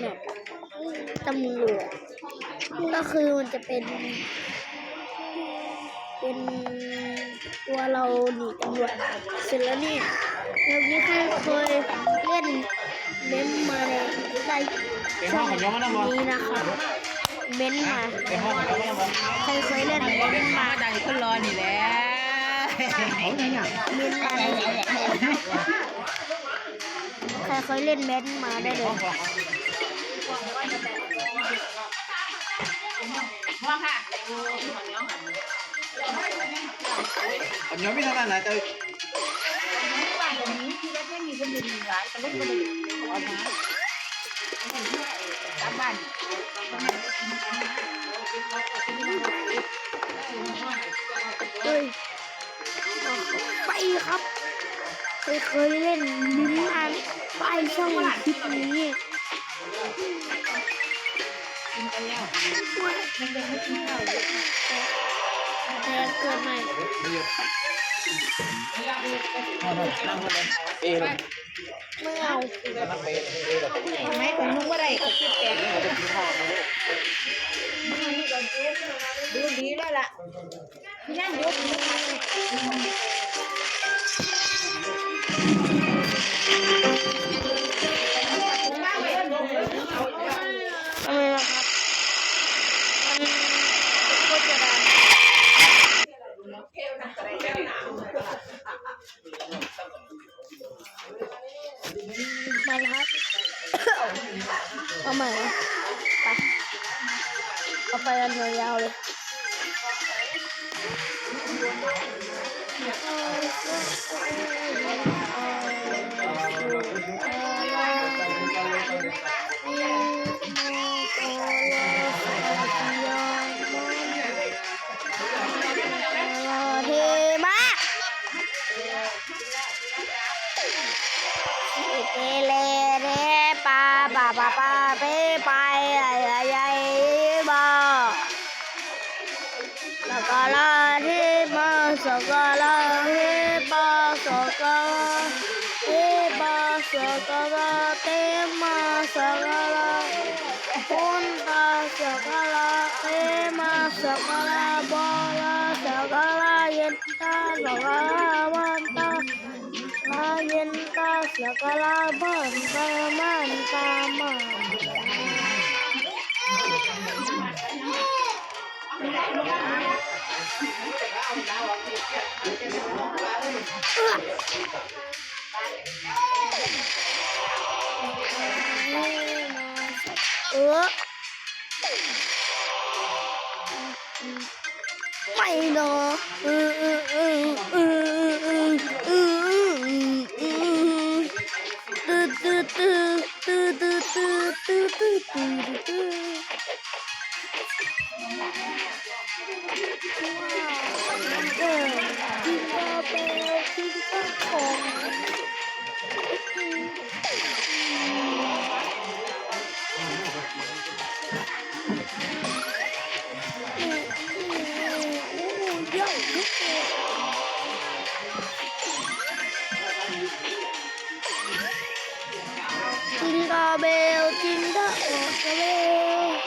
ແບບຕຳຫຼວດ ກໍຄືມັນຈະເປັນ ເປັນຕົວເຮົາໜີຕຳຫຼວດ. ເສັດແລ້ວນີ້ ແບບນີ້ ໃຜເຄີຍເຫຼັ້ນເມັນມາໃນ ໃນຊ່ອງນີ້ນະຄັບ ເມັນມາ ໃຜເຄີຍເຫຼັ້ນເມັນມາ ເມັນມາໃນ ໃຜເຄີຍເຫຼັ້ນເມັນມາໄດ້ເລີຍ. ຂ້າວໜຽວມີເທົ່ານັ້ນນະ ເຈົ້າ. ເອີຍ ໄປຄັບ ເຄີຍ ເຄີຍເຫຼັ້ນຫຼິ້ນອັນ ໄປຊ່ອງຄລິບນີ້. ກິນໄປແລ້ວ ແຕ່ເກີດໃໝ່ ເອ ເມື່ອ ເອົາ ທຳໄມຂອງມຶງບໍ່ໄດ້ ດູດີແລ້ວລະ. ມາແລ້ວ ເອົາໃໝ່ ໄປ ເອົາໄປອັນຍາວໆເລີຍ. ເທ່ມາກ. ເກເລເດປາ ປາ ປາ ປາ ເປ ໄປ ໄອ ໄອ ໄອ ບາ ສະກະລາ ເທມາ ສະກະລາ ເທປາ ສະກະລາ ເທປາ ສະກະລາ ເຕມາ ສະກະລາ ໂພນຕາ ສະກະລາ ເຕມາ ສະກະລາ ບາລາ ສະກະລາ ເຢັນ ຕາ ສະກະລາ ວັນຕາ ມາເຢັນຕາ ສະກະລາ ບ້ານຕາ ມານຕາ ມາ ເອີ. ໄປເນາະ Jingle bell, jingle all the way.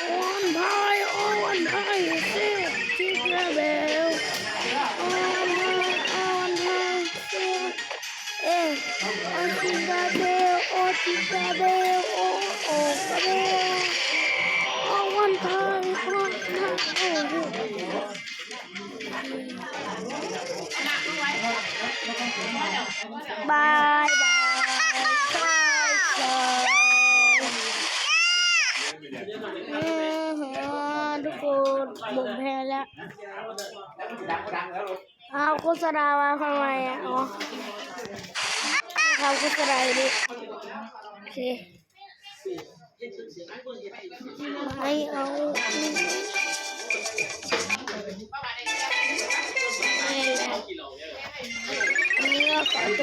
One time, oh, one time, say jingle bell. Oh, one time, oh, one time, say, eh, oh, jingle bell, oh, jingle bell, oh, oh, the bell. Oh, one time, oh, one time, oh, oh. ບາຍບາຍ ບາຍບາຍ ເອີ ທຸກຄົນ ບົກແພ້ແລ້ວ ເອົາໂຄສະນາມາທຳໄມອະ? ອໍ ເຂົາໂຄສະນາຢູ່ນີ້ ໂອເຄ. ໄປເອົາ ໄປແລ້ວ ອັນນີ້ກໍຂໍຕົ